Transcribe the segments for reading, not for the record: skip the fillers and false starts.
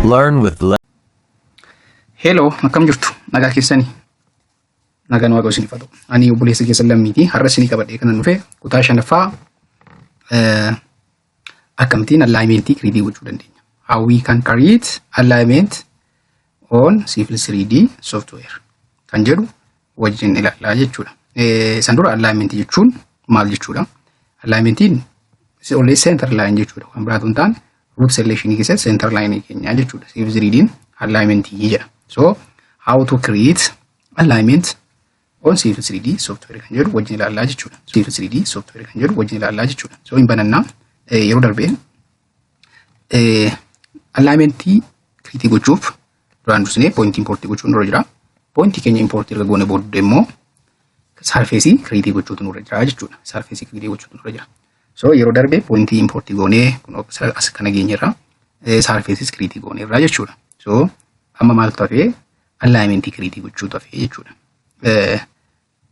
Learn with Hello, akkam jirtu? Nagaa keessanii? Nagaan Waaqa isiniif haa ta'u. Ani obboleessa keessan Lammiiti. Har'a isinii qabadhee kanan dhufe kutaa shanaffaa akkamittiin alignmentii create gochuu dandeenya. How we can create alignment on Civil 3D software kan jedhu wajjin ilaallaa jechuudha. San dura alignment jechuun maal jechuudha? Alignmentiin only center line jechuudha. Waan biraatu hin taane, route selection keessatti center line keenya jechuudha. Civil 3D'n alignment jedha. So how to create alignment on Civil 3D software kan jedhu wajjin ilaallaa jechuudha. Civil 3D software kan jedhu wajjin ilaallaa jechuudha. So hin banannaa. Yeroo darbee alignmentii create gochuuf duraan dursinee pointii importii gochuun nurra jira. Pointii keenya importii erga goone booddee immoo surfaceii create gochuutu nurra jira jechuudha. Surfaceii create gochuutu nurra jira. So yeroo darbe pointii importii goonee as kana geenyerra, surfaceis create gooneerra jechuudha. So amma maaltu hafee? Alignmentii create gochuutu hafee jechuudha.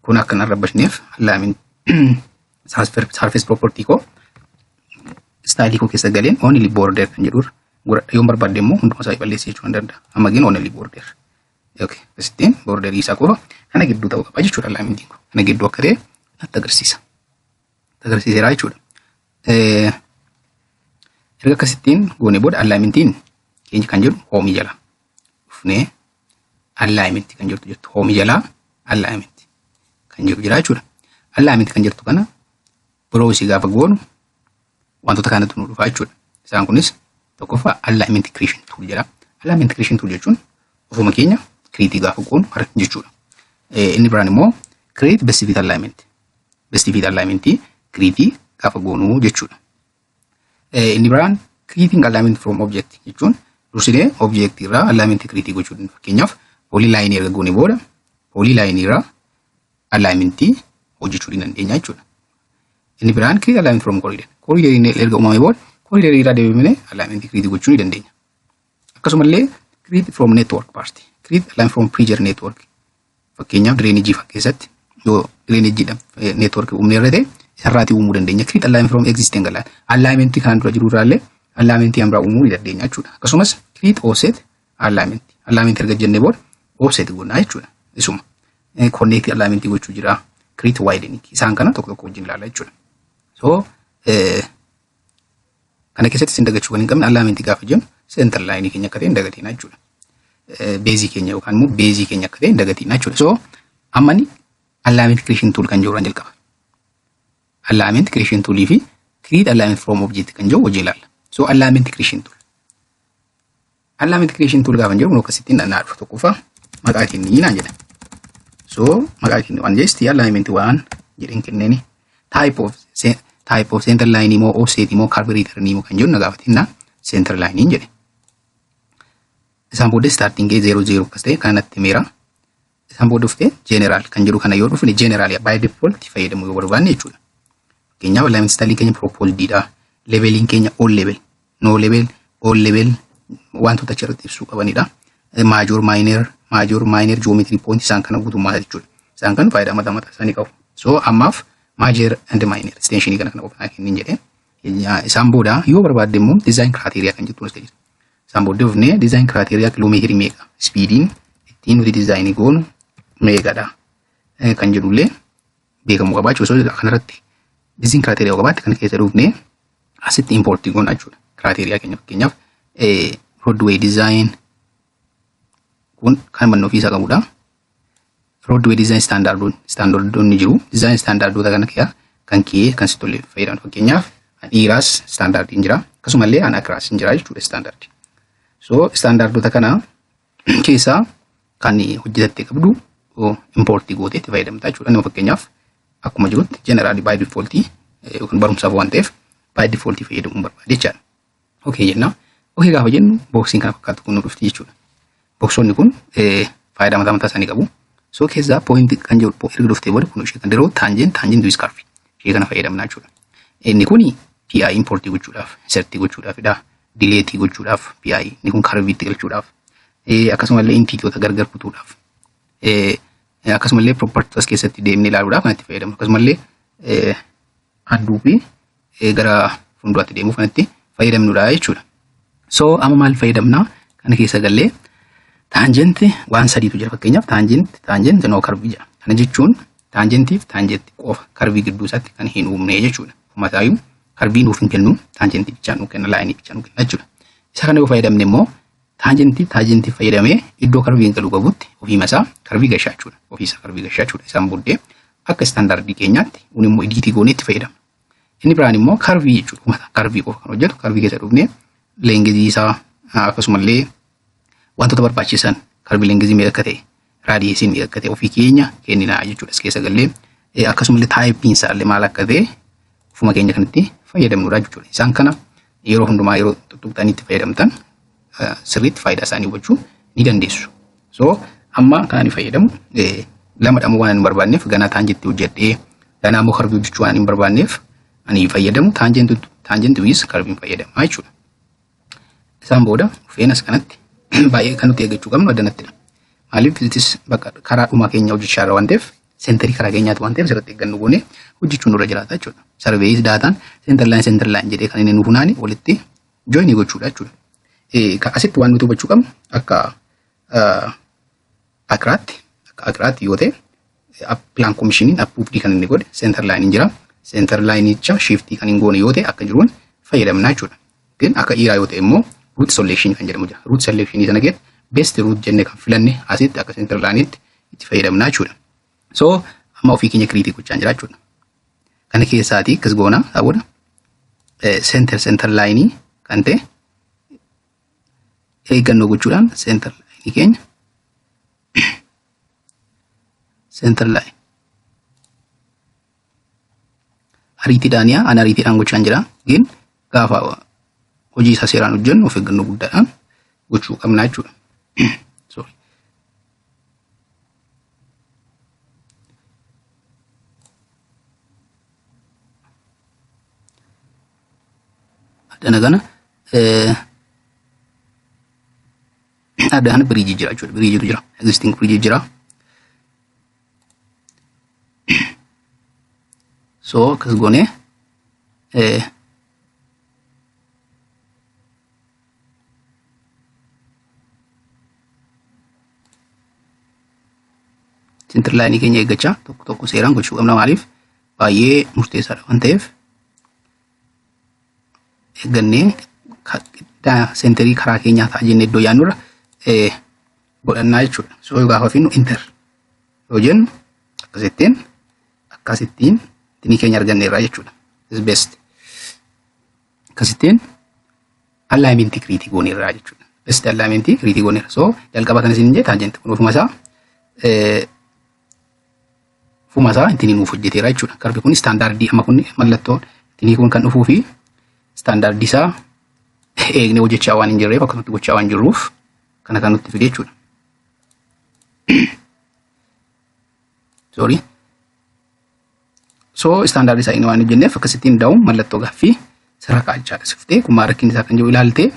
Kun akka hin rabbashneef alignment surface property koo styleii koo keessa galeen only border kan jedhurra godhadha. Yoon barbaadde immoo hunduma isaa balleessee jechuu ni danda'a. Amma gin only border. Okay. Akkasittiin borderii isaa qofa kana gidduu ta'uu qaba jechuudha alignmentiin kun. Kana gidduu akka ta'e natti agarsiisa. Natti agarsiiseera jechuudha. Erga akkasittiin goone booda alignmentiin keenya kan jedhu homeii jala dhufnee alignmentii kan jirtu jirtu, homeii jalaa alignmentii kan jedhu jira jechuudha. Alignmentii kan jirtu kana browseii gaafa goonu wantoota kanatu nu dhufa jechuudha. Isaan kunis tokkoffaa alignment creation tool jedha. Alignment creation tool jechuun ofuma keenya create gaafa goonu jechuudha. Inni biraan immoo create best fit alignment. Best fit alignment create gaafa goonu jechuudha. Inni biraan creating alignment from object jechuun dursinee object irraa alignment create gochuu. Fakkeenyaaf, polyline erga goone booda polyline irraa alignment hojjechuu ni dandeenya jechuudha. Inni biraan create alignment from corridor. Corridor erga uumamee booda corridor irraa deebinee alignment create gochuu ni dandeenya. Akkasumallee create from network part. Create alignment from pressure network. Fakkeenyaaf, drainage fa'aa keessatti yoo drainage network uumne irra ta'e isarraatii uumuu dandeenya. Create alignment from existing alignment. Alignment kanaan dura jiru irraallee alignment biraa uumuu ni dandeenya jechuudha. Akkasumas create offset alignment. Alignment erga jennee booda offset goonaa jechuudha. Isuma. Connect alignment gochuu jira. Create widening. Isaan kana tokko tokko wajjin ilaala jechuudha. So kana keessatti isin dagachuu kan hin qabne, alignment gaafa jennu center line keenya akka ta'e hin dagatina jechuudha. Baseii keenya yookaan immoo baseii keenya akka ta'e hin dagatina jechuudha. So amma ni alignment creation tool kan jiru jalqaba. Alignment creation tool fi create alignment from object kan jiru hojii ilaalla. So alignment creation tool. Alignment creation tool gaafa jiru akkasittiin naa dhufa. Tokkoffaa maqaa kennii naan jedha. So maqaa kenni waan jeesti alignment waan jedheen kenneeni, type of center line immoo offset immoo curve return immoo kan jedhu na gaafatinna, center line jedhe. Isaan booddee starting 0 0 akkas ta'e kan natti himeera. Isaan booda dhuftee general kan jedhu kana yoo dhufne, general by default fayyadamuu yoo barbaanne jechuudha. Fakkeenyaaf, alignment style keenya proposed dha. Labeliin keenya all label, no label, all label wantoota achirratti ibsuu qabanidha. Major, minor, major, minor, geometry point isaan kana guutummaa jechuudha. Isaan kan faayidaa mataa mataa isaanii qabu. So ammaaf major and minor extension kana kana qofaa kennin jedhee. Isaan booda yoo barbaadde immoo design criteria kan jettu as jira. Isaan booddee dhufnee design criteria kiloomeetirii meeqa, speediin ittiin nuti designii goonu meeqadha kan jedhullee beekamuu qaba jechuudha. So kanarratti design criteria yoo qabaatte kana keessa dhufnee asitti importii goona jechuudha. Criteria keenya, fakkeenyaaf, roadway design kun kan manni ofiisaa qabudha. Roadway design standardoonni jiru. Design standardoota kana keessaa kan kee kan si tole fayyadamu. Fakkeenyaaf, ERAS standardiin jira. Akkasumallee an ACRAS jira jechuudha standardii. So standardoota kana keessaa kan hojjetattee qabdu importii gootee itti fayyadamta jechuudha. Nama fakkeenyaaf akkuma jirutti generalii by defaultii yookiin barumsaaf waan ta'eef by defaultii fayyadamuun barbaade jechaadha. Okay jenna. Okay gaafa jennu boxiin kana fakkaatu kun nu dhufti jechuudha. Boxoonni kun faayidaa mataa mataa isaanii qabu. So keessaa point kan jedhu erga dhuftee booda kun ishee kan diroo tangent with curve ishee kana fayyadamna jechuudha. Inni kuni PI importii gochuudhaaf, insertii gochuudhaafidha. Deleteii gochuudhaaf PI, inni kun curveiitti galchuudhaaf, akkasumallee entityoota gargar kutuudhaaf, akkasumallee properties as keessatti deemnee ilaaluudhaaf kan itti fayyadamnu, akkasumallee adduu fi gara fuulduraatti deemuuf kan itti fayyadamnudha jechuudha. So amma maal fayyadamna? Kana keessa gallee tangent waan sadiitu jira. Fakkeenyaaf tangent, tangent, no curve jedha. Kana jechuun tangentiif tangent qofa curve gidduu isaatti kan hin uumne jechuudha. Uummataayyuu curve nuuf hin kennu, tangent bichaa nuu kenna, line bichaa nuu kenna jechuudha. Isa kana yoo fayyadamne immoo tangent tangent fayyadamee iddoo curveiin galuu qabutti ofiima isaa curve gashaa jechuudha. Ofiisa curve gashaa jechuudha. Isaan booddee akka standard keenyaatti kun immoo edit goonee itti fayyadamna. Inni biraan immoo curve jechuudha. Uummata curve qofa kan hojjetu curve keessa dhufnee length isaa, akkasumallee wantoota barbaachisan, curve length meeqa akka ta'e, radiusiin meeqa akka ta'e ofii keenya kenninaa jechuudha. As keessa gallee akkasumallee typeiin isaa illee maal akka ta'e ofuma keenya kan itti fayyadamnudha jechuudha. Isaan kana yeroo hundumaa yeroo tuttuqxanii itti fayyadamtan sirriitti faayidaa isaanii hubachuu ni dandeessu. So amma kan ani fayyadamu lama dhamuu waan hin barbaanneef, ganaa tangent hojjedhee ganaa immoo curve hojjechuu waan hin barbaanneef, ani fayyadamu tangent with curveiin fayyadamaa jechuudha. Isaan booda dhufeen as kanatti baay'ee kan nuti eeggachuu qabnu addanattidha. Maaliif itis bakka karaa dhumaa keenya hojjechaa irra waan ta'eef, center karaa keenyaati waan ta'eef, sirriitti eeggannoo goonee hojjechuun nurra jiraata jechuudha. Survey dataan center line, center line jedhee kan inni nu funaani walitti join gochuudha jechuudha. Asitti waan nuti hubachuu qabnu akka ACRAatti yoo ta'e, plan commissioniin approved kan inni godhe center line jira. Center lineicha shift kan hin goone yoo ta'e akka jiruun fayyadamna jechuudha. ግን akka ERA yoo ta'e immoo route selection kan jedhamu jira. Route selection sana keessatti best route jennee kan filanne asitti akka center lineitti itti fayyadamna jechuudha. So amma ofii keenya create gochaa jira jechuudha. Kana keessaatii akkas goona, booda center center line kan ta'e eeggannoo gochuudhaan center line keenya center line ariitiidhaan yaa ani ariitiidhaan gochaan jira. ግን gaafa hojii isaa seeraan hojjennu of eeggannoo guddaadhaan gochuu qabna jechuudha. Sorry. Addana kana adda kana bridge jira jechuudha. Bridgeitu jira. Existing bridge jira. So akkas goonee center line keenya eeggachaa tokko tokko seeraan gochuu qabna. Maaliif baay'ee murteessaadha waan ta'eef, eeggannee center karaa keenyaa ta'a jennee iddoo yaadnurra godhannaa jechuudha. So gaafa finnu enter yoo jennu akkasittiin tinii keenya arganneerra jechuudha. Is best. Akkasittiin alignment create gooneerra jechuudha. Best alignment create gooneerra. So jalqaba kan isin jee tangent kun ofuma isaa ittiin nuuf hojjeteera jechuudha. Curve kun standard amma kun mallattoo ittiin kun kan dhufuu fi standard isaa eegnee hojjechaa waan hin jirreef, akkasumatti gochaa waan jirruuf kana kan nutti fide jechuudha. Sorry. So standard isaa inni waan hojjenneef akkasittiin da'uun mallattoo gaaffii sirra kaa'achaadha. Siftee kun maal rakkinni isaa kan jiru ilaaltee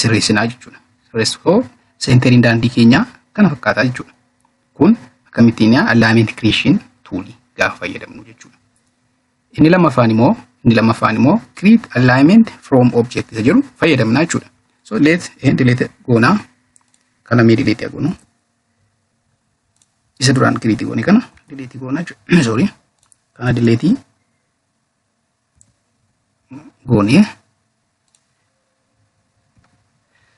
sirreessinaa jechuudha. Sirreessoo centeriin daandii keenyaa kana fakkaataa jechuudha. Kun akkamittiin alignment creation tool gaafa fayyadamnu jechuudha. Inni lammaffaan immoo create alignment from object isa jedhu fayyadamna jechuudha. So let and delete goonaa, kana mee delete goonu, isa duraan create goone kana delete goona jechuudha. Sorry. Kana delete goonee,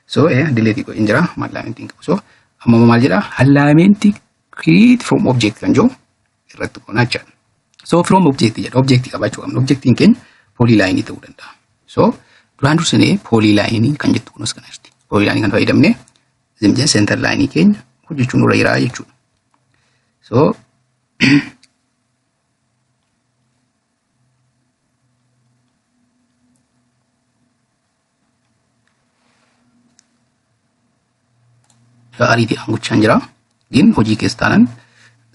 so delete godhin jira, alignment qabu. So amma maal jedha? Alignment create from object kan jedhu irratti goonaa jechuudha. So from object jedha, object qabaachuu qabna. Objectiin keenya polyline ta'uu danda'a. So duraan dursinee polyline kan jettu kunis kana jirti. Polyline kan fayyadamnee zimjeen center line keenya hojjechuun nurra jira jechuudha. So ariitiidhaan gochaan jira. ግን hojii keessa taanaan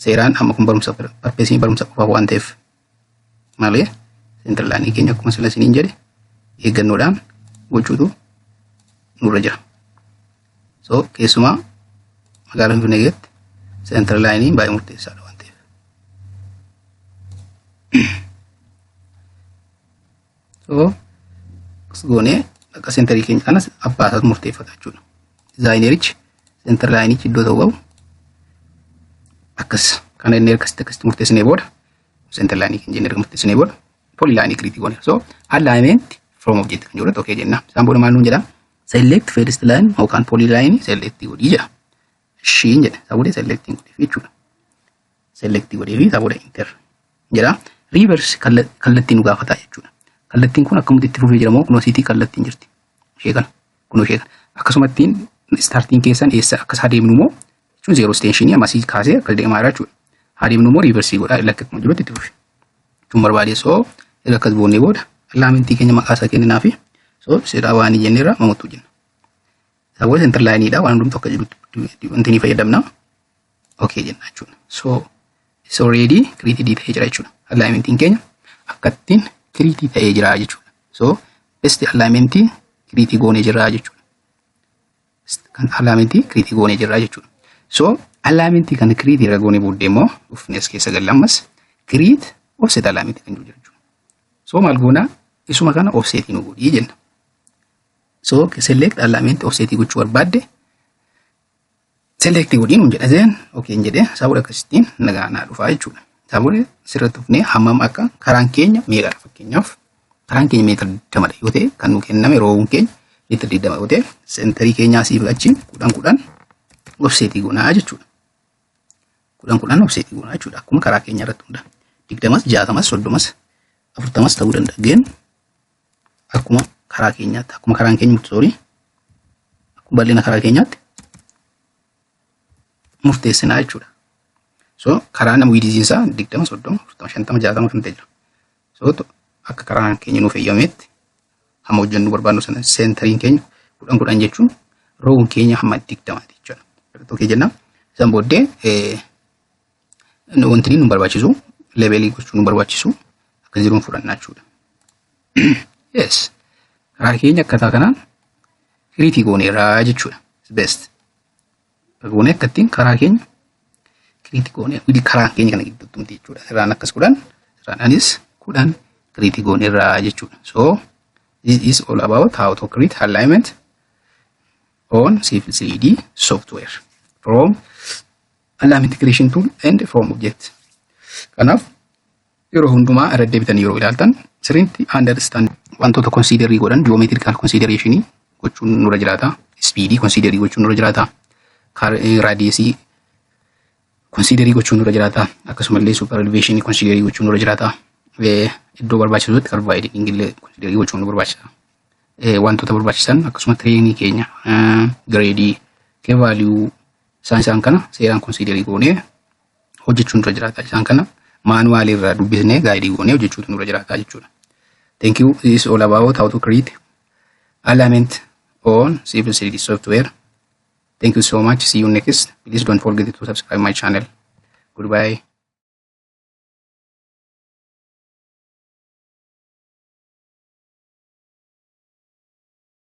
seeraan amma kun barumsa purposeiin barumsa qofaaf waan ta'eef malee, center line keenya akkuma sila isiniin jedhe eeggannoodhaan gochuutu nurra jira. So keessumaa magaalaa Finfinnee keessatti center line baay'ee murteessaadha waan ta'eef. So goonee akka center keenya kanas abbaa isaatu murteeffata jechuudha. Designerichi center lineichi iddoo ta'uu qabu akkas kana inni akkasitti akkasitti murteessinee booda, center lineii kan jennee erga murteessinee booda, polylineii create goone. So alignment from object kan jedhu okay jenna. Isaan booda maal nuun jedha? Select first line yookaan polylineii select godhii jedha. Ishiin jedha. Isaa booda select godhee jechuudha. Select godhee fi isaa booda enter jedha. Reverse kallattii nu gaafata jechuudha. Kallattiin kun akkamitti itti fufee jira moo kunoo siitii kallattiin jirti. Ishee kana, kunoo ishee kana. Akkasumattiin startiin keessan eessa akkas adeemnu moo jechuun zero stationii ammasii kaasee akkas deemaa jira jechuudha. Adeemnu moo reverse godhaa, lakka akkuma jirutti itti fufe. Jechuun barbaade. So erga akkas boonnee booda alignmentii keenya maqaa isaa kenninaa fi so seeraa waan jenneerra mamuttuu jenna. Isaa booda center lineiidha, waan hundumtu akka jirutti wanti ni fayyadamna. Okay jenna jechuudha. So it's already created ta'ee jira jechuudha. Alignmentiin keenya akkattiin create ta'ee jira jechuudha. So best alignmentii create goonee jira jechuudha. Kan alignmentii create goonee jira jechuudha. So alignmentii kana create irra goonee booddee immoo dhufnee as keessa galle, ammas create offset alignmentii kan jiru jechuudha. So maal goonaa? Isuma kana offsetii nu godhii jenna. So select alignment offsetii gochuu barbaadde select godhii nuun jedha. Then okay jedhee isaa booda akkasittiin nagaa naa dhufaa jechuudha. Isaa booda sirriitti dhufnee hammam akka karaan keenya meeqadha? Fakkeenyaaf karaan keenya meetira 20dha yoo ta'e, kan nu kenname rowuun keenya meetira 20 yoo ta'e, centerii keenyaa asii fi achi 10 10 offsetii goonaa jechuudha. 10 10 offsetii goonaa jechuudha. Akkuma karaa keenya irratti hunda. 20s, 60s, 30s, 40s ta'uu danda'a. Geen akkuma karaa keenyaatti, akkuma karaan keenya murteessoo, akkuma bal'ina karaa keenyaatti murteessinaa jechuudha. So karaa nama widthiin isaa 20, 30, 40, 50, 60 kan ta'e jira. So akka karaan keenya nuuf eeyyametti hamma hojjennu barbaadnu sana centeriin keenya 10 10 jechuun rowuun keenya hamma 20ti jechuudha. Okay jenna. Isaan booddee wanti nu barbaachisu labelii gochuu nu barbaachisu akka jiruun fudhannaa jechuudha. Yes. Karaa keenya akkataa kanaan create gooneerraa jechuudha. Best. Goonee akkattiin karaa keenya create goonee karaa keenya kana gidduutti miti jechuudha. Sirraan akkas 10, sirraan anis 10 create gooneerraa jechuudha. So this is all about how to create alignment on Civil 3D software from alignment creation tool and from object. Kanaaf yeroo hundumaa irra deebitanii yeroo ilaaltan sirriitti understand wantoota considerii godhan, geometrical consideration gochuun nurra jiraata. Speedii considerii gochuun nurra jiraata. Radiusii considerii gochuun nurra jiraata. Akkasumallee super elevation considerii gochuun nurra jiraata. Iddoo barbaachisutti curve widening illee considerii gochuun nu barbaachisa. Wantoota barbaachisan akkasuma terrainii keenya, gradeii, K value isaan isaan kana seeraan considerii goonee hojjechuun nurra jiraata. Isaan kana manualii irraa dubbisnee guideii goonee hojjechuutu nurra jiraata jechuudha. Thank you. This is all about how to create alignment on Civil 3D software. Thank you so much. See you next. Please don't forget to subscribe my channel. Goodbye.